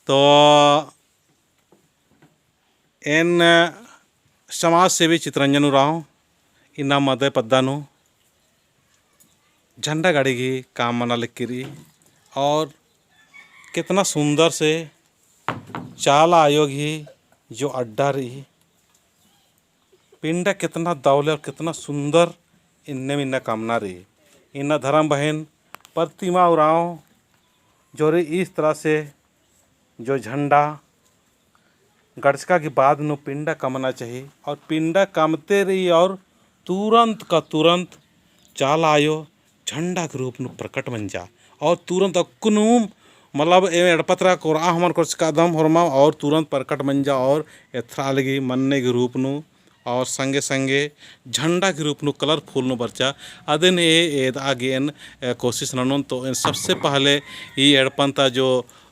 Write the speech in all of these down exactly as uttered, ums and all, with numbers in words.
तो एन समाज सेवी चितरंजन उराँव इन्ना मदय पद्दा नू झंडा गाड़ी गही काम मना लगी रई और केतना सुंदर से चाला आयो गही जो अड्डा रई, पिंडा केतना दौले और केतना सुंदर इन्नेम इन्ना कमना रई। इन्ना धरम बहिन प्रतिमा उराँव जोरी इस तरह से जो झंडा गड़चका के बाद नू पिंडा कमना चाही और पिंडा कमते रई और तुरंत का तुरंत चाला आयो झंडा के रूप नू प्रकट मंजा और तुरंत अक्कुनुम मतलब एम एड़पा तरा कोरआ हूँ मल कोरचकादम होरमा और तुरंत प्रकट मंजा और एथरा लगी मन्ने के रूप नू और संगे संगे झंडा के रूप नू colourful नू बरचा। अदिन ए एदआ गे एन, ए, कोशिश ननोन। तो एन सबसे पहले ई एड़पन ता जो,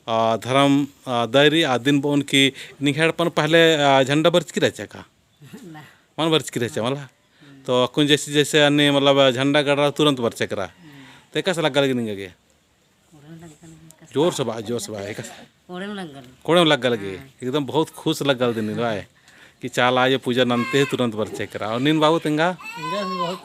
आ, धरम, आ, दई रई अदिन बओन कि निंग्है एड़पन पहले, आ, झंडा बरचकी रहचा का? ना। मल बरचकी रहचा मला? तो अक्कुन जैसे जैसे अन्ने मतलब झंडा गड़रा तुरंत बरचा केरा। तो एकासे लग्गा लगी निंगा गे? जोर से बआ, जोर से बआ, एकासे। कोड़ेम लग्गा लगी। कोड़ेम लग्गा लगी। हाँ। एकदम बहुत खुश लग्गा लगी नीन बआ कि चाला आयो पूजा नन्ते ही तुरंत बरचा केरा। और नीन बाबू तेंगा? एंगा भी बहुत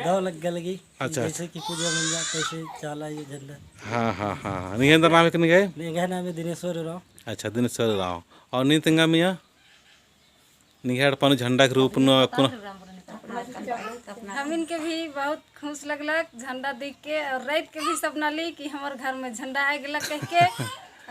दव लग्गा लगी। अच्छा, जैसे अच्छा। कि पूजा मंजा, तैसे चाला आयो झंडा। हाँ, हाँ, हाँ, हाँ। निंग्है एन्दर नाम है कि निंग्है? एंग्है नाम है दिनेश्वर उराँव। अच्छा, दिनेश्वर उराँव। और नीन तेंगा मइया? निंग्है एड़पा नू झंडा के रूप नू अक्कुन। हमिन के भी बहुत खुश लगलक झंडा देख के, और रात के भी सपना ली कि हमर घर में झंडा आए गेलक कह के,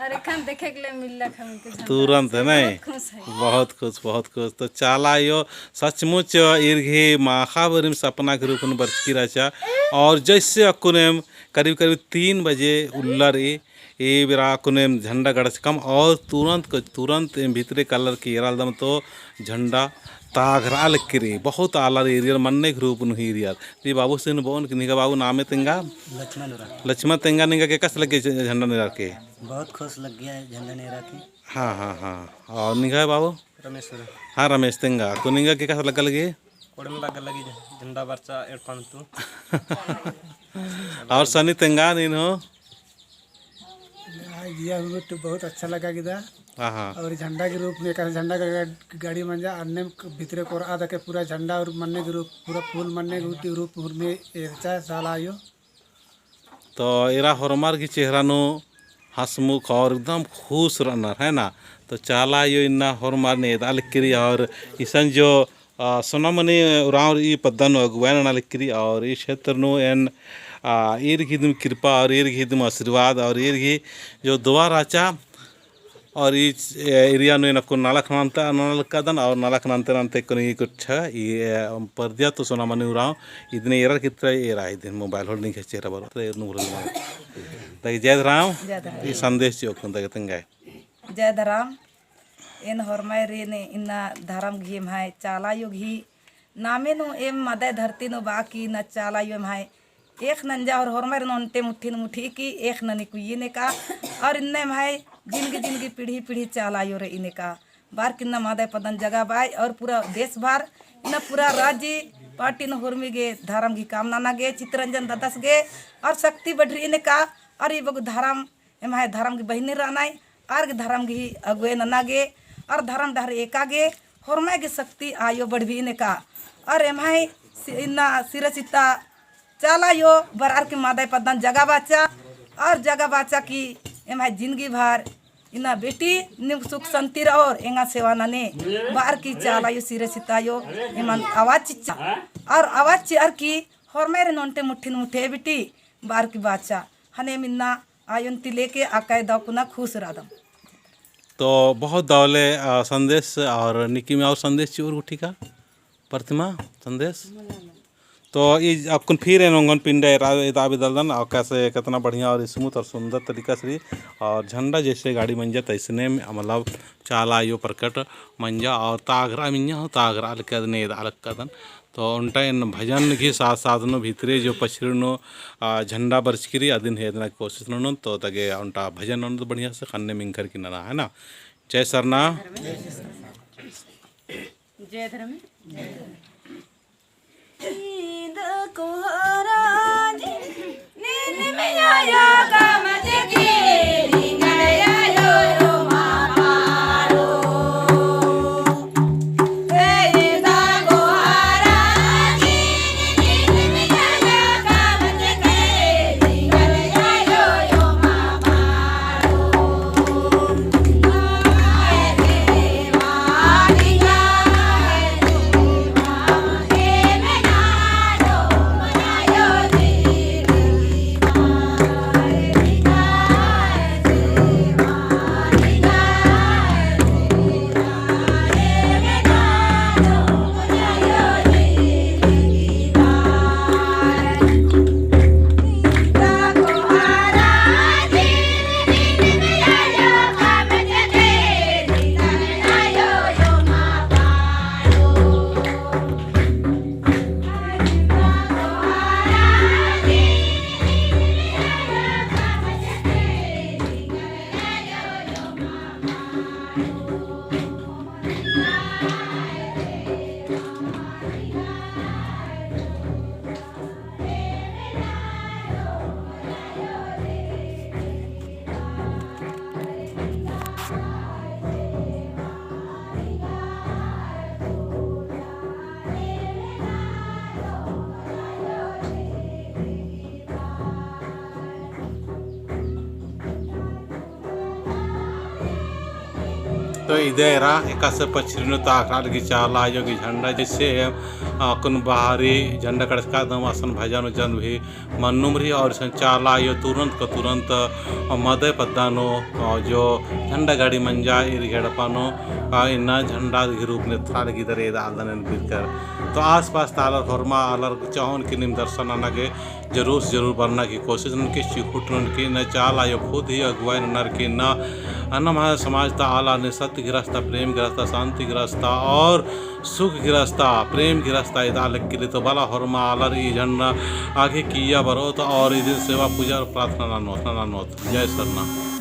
और एखन देखे के लिए मिललक हमिन के झंडा। तुरंत, है नहीं? बहुत खुश है। बहुत खुश, बहुत खुश। तो चाला आयो सचमुच ईर गही माखा बारिम सपना के रूप नू बरचकी रहचा, और जैसे अक्कुन एम करीब करीब तीन बजे उल्ला रई, ई बेरा अक्कुन एम झंडा गड़चकम और तुरंत क-, तुरंत एम भितरे कालर की एरालदम तो झंडा ताघरआ लगी रई। बहुत आलर ईरियर मन्ने के रूप नू ही ईरियर। ती बाबूसिन बओन कि निंग्है बाबू नामे तेंगा? लक्ष्मण उराँव। लक्ष्मण तेंगा निंगा गे एकासे लग्गी झ-, झंडा नेरआ के? बहुत खुश लग्गी झंडा नेरआ के। हाँ, हाँ, हाँ। और निंग्है बाबू? रमेश उराँव। हाँ, रमेश तेंगा। तो निंगा गे एकासे लग्गा लगी? कोड़ेम लग्गा लगी झंडा बरचा एड़पा नू तो। और सनी तेंगा नीन हो? आज दिया हुआ तो बहुत अच्छा लगा गिदा। हाँ, हाँ। और झंडा के रूप में, एकासे झंडा गा-, गाड़ी मंजा, अन्ने भितरे कोरआ दके पूरा झंडा और मन्ने के रूप, पूरा फूल मन्ने के रूप में एरचा चाला आयो। तो एरा होरमर गही चेहरा नू हंसमुख और एकदम खुश रअनर, है ना? तो चाला आयो इन्ना होरमर ने एदआ लगी रई और इसन जो, आ, सोनामणि उराँव रई पद्दा नू अगुवाई नना लगी रई और ई क्षेत्र नू एन, आ, ईर गही दिम कृपा और ईर गही दिम आशीर्वाद और ईर गही जो दुआ रहचा और ई, ए, area नू एन अक्कुन नलख नन्ता, नना लक्कादन और नलख नन्ते नन्ते अक्कुन ई कुछ ई, ए, परदिया तो सोनामणि उराँव इदने एरर की तरह एरा इदिन mobile होल्डिंग के चेहरा बरो तो एरनु बोल। ताकि जय धरम। जय धरम। ई संदेश जो अक्कुन ताकि तेंगाय। जय धरम। एन होरमाय रे ने इन्ना धरम गही एम्है चाला आयो गही नामे नू एम मदय धरती नू बआ की इन्ना चाला आयो एम्है एख़ नंजा और होरमारिन ओन्टे मुट्ठिन मुट्ठी की एख़ ननी कुइयेन एका। और इन्ने एम्है जिनगी जिनगी पीढ़ी पीढ़ी चाला आयो रई इन्ने का। बअर की इन्ना मदय पद्दन जगाबअय और पूरा देश भर इन्ना पूरा राज्य party नू होरमी गे धरम गही काम नना गे चितरंजन ददस गे और शक्ति बढ़री इन्ने का। और ई बग्गे धरम एम्है धरम गही बहिनी रअनय, आर गे धरम गही अगुवई नना गे, और धरम डहर एका गे, होरमय गे शक्ति आयो बढ़बी इन्ने का। और एम्है सि-, इन्ना सिरसिता चाला आयो बरअर की मदय पद्दन जगाबाचा, और जगाबाचा की एम्है जिनगी भर इन्ना बेटी नीम सुख संती रओर एंगा सेवा नने बअर की चाला आयो सिरसिता आयो एमन आवाज चिच्चा, और आवाज चिअर की होरमय रे ओन्टे मुट्ठिन मुट्ठे बेटी बअर की बाचा। हने मिन्ना आयोन ती लेके अक्कय दव कुना खुश रअदम। तो बहुत दव ले, आ, संदेश और निकिम और संदेश चिओर गुट्ठी का प्रतिमा संदेश। तो ई अक्कुन फिर एन ओंगन पिंडा एरा एदा बिदलदन और कैसे कितना बढ़िया और smooth और सुंदर तरीका से और झंडा जैसे गाड़ी मंजा तैसने मतलब चाला आयो प्रकट मंजा और तागरा मिंजा हो तागरा लक्कदन एदा लक्कदन। तो ओन्टा एन भजन गही साथ साथ नू भितरे जो पछरी नू, आ, झंडा बरचकी रई अदिन हेदना कोशिश ननोन, तो तगे ओन्टा भजन ननोन तो बढ़िया से खन्ने मिंखर की नना, है ना? जय सरना। जय धर्म। तो इदे एरा एकासे पछरी नू ता अखड़ा लगी चाला आयो गही झंडा, जैसे, अ, अक्कुन बाहरी झंडा कड़चका दम असन भजन उजन भी मन्नुम रई और इसन चाला आयो तुरंत का तुरंत, अ, मदय पद्दा नू, अ, जो झंडा गाड़ी मंजा ईर गही एड़पा नू, अ, इन्ना झंडा गही रूप नू एथरा लगी दरे इदा आलदन एन बिरकर। तो आसपास ता आलर होरमा आलर चाहोन कि नीम दर्शन नना गे जरूर से जरूर बरना की कोशिश ननकी, चिहुट ननकी, न चाला आयो खुद ही अगुवाई ननर की न अन्ना महा समाज ता आला ने सत्य गही रस्ता, प्रेम गही रस्ता, शांति गही रस्ता और सुख गही रस्ता, प्रेम गही रस्ता इदा लगी ले तो भला होरमा आलर ई झंडा आगे किइय्या बरओत और इदिन सेवा पूजा और प्रार्थना ननोत, ननोत। जय सरना।